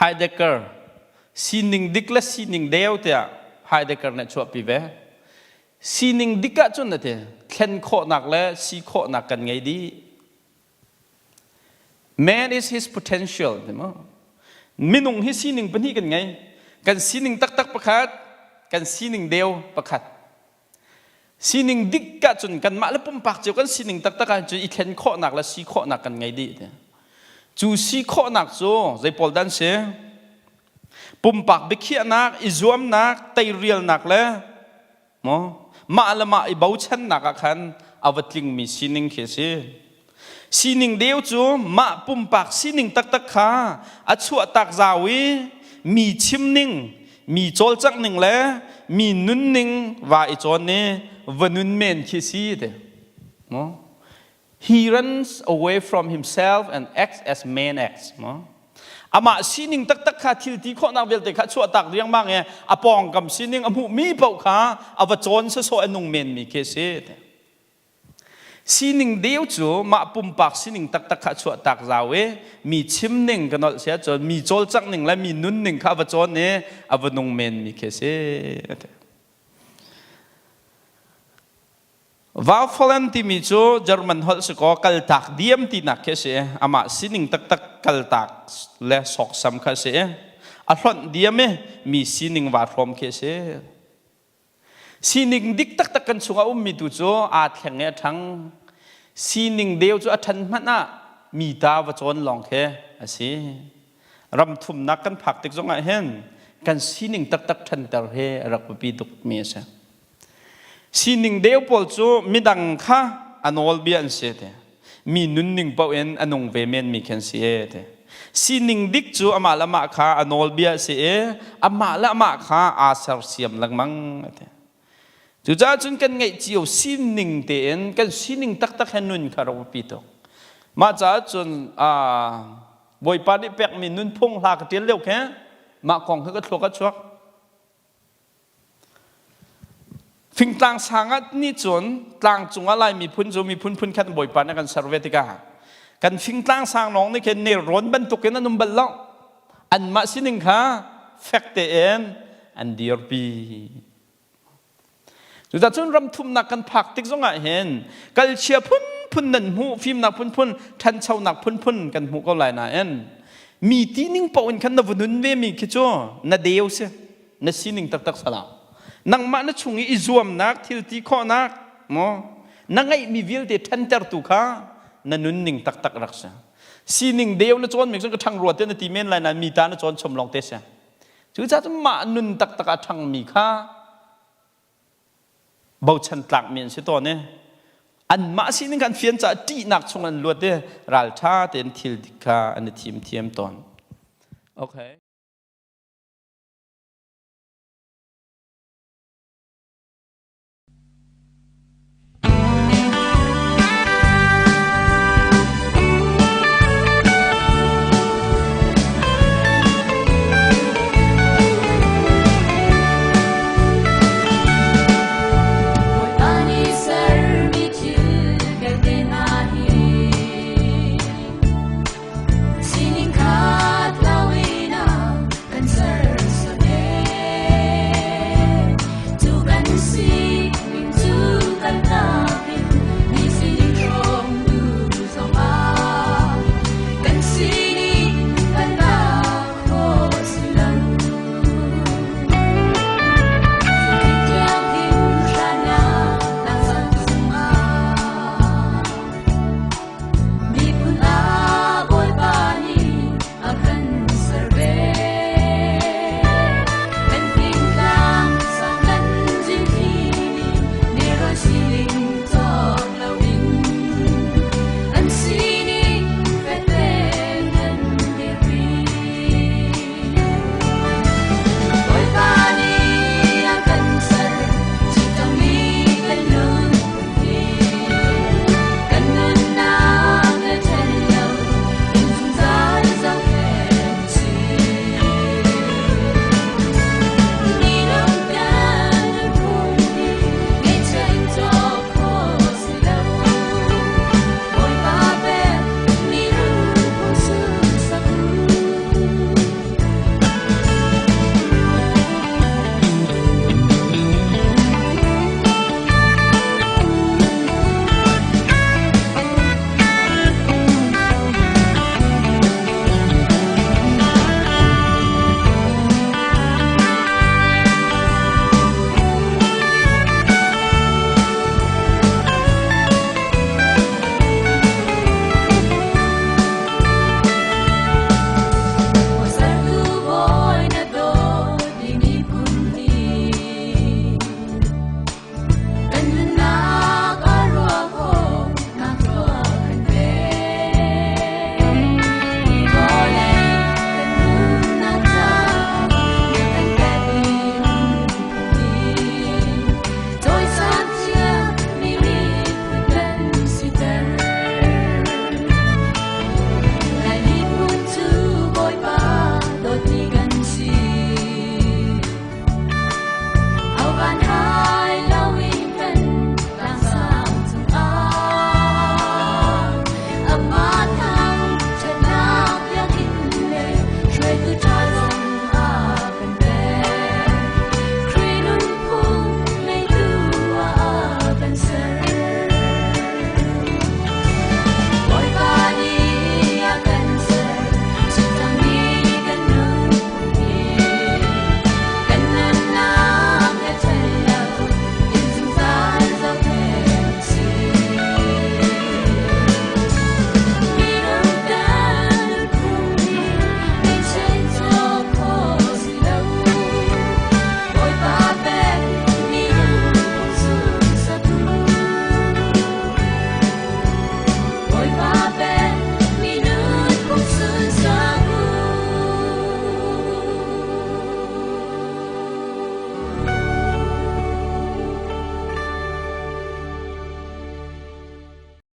Heidegger sining dik le sining deu tiah Heidegger nih chuahpi ve. Sining dik ahcun na ti thlen khawhnak le si khawhnak kan ngei dih. Man is his potential ti maw? Minung hi sining pahnih kan ngei. Kan sining taktak pakhat, kan sining deu pakhat. Sining dik ahcun kanmah le pumpak cio kan sining taktak ahcun i thlen khawhnak le si khawhnak kan ngei dih. Cu si khawhnak cu zei pawl dan si? Pumpak biakhiahnak, i zuamnak, teirialnak le maw mah le mah i bochannak ah khan a va tlingmi sining khi a si. Sining deu cu mah pumpak sining taktak kha a chuahtak zau i mi chimning, mi cawlcanghning le mi nunning va i cawn i va nun men khi si te. No? He runs away from himself and acts as man acts. No? Amah sining taktak kha thil ti khawhnak vialte kha chuahtak riangmang i a pawngkam sining a hmuhmi paoh kha a va cawn sawsawh a nung menmi khi si. Sining deu cu mah pumpak sining taktak kha chuahtak zau i mi chim ning ka nolh si ahcun mi cawlcangh ning le mi nun ning kha a va cawn i a va nung menmi khi a si. Vaufolen timi cu German holh si kaw kaltak diam tinak khi a si. Amah sining taktak kaltak le sawksam kha a si. A hlonh diam i mi sining vaa hrawm khi a si. Sining dik taktak kan chungah ummi tu cu aa thleng i a ṭhang. Sining deu cu a ṭhan hmanh ah mi ta va cawn lawng khi a si. Ram thumnak kan phak tik zongah hin kan sining taktak ṭhanter hi a rak biapi tukmi a si. Sining deu pawl cu midang kha a nawlbia an si te. Mi nunning paoh in a nung ve menmi khi an si e te. Sining dik cu amah le amah kha a nawlbia a si i amah le amah kha aa sersiam lengmang a ti. Cucaah cun kan ngeih cio sining tein kan sining taktak he nun kha rak biapi tuk. Mah caah cun Bawipa nih pekmi nunphung hla ka ṭial lio khe mah kong kha ka thluak a chuak. Fingtlang sang ah nih cun tlangcung ah Lai miphun cu miphun phunkhat Bawipa nih a kan ser ve tikah kan fingtlang sang lawng nih khin nelrawn bantukin an um bal lo. Anmah sining kha fek tein an dirpi. Cucaah cun ram thumnak kan phak tik zongah hin kalchia phunphun nan hmuh, fimnak phunphun, ṭhanchonak phunphun kan hmuh ko lai nain mi tining paoh in khan na va nun ve mi khi cu na deu si. Na sining taktak salah. Nangmah na chung i i zuamnak, thil ti khawhnak, maw na ngeihmi vialte ṭhantertu kha na nunning taktak rak si. Sining deu na cawn mi cun ka ṭhang rua te na ti men lai nain mi ta na cawn chom lawng te si. Cucaah cun mah nun taktak a ṭhangmi kha bochan tlakmi an si tawn i anmah sining kan fian caah ṭihnak chung an luat i ralṭha tein thil dik kha an i thim thiam tawn. Okay.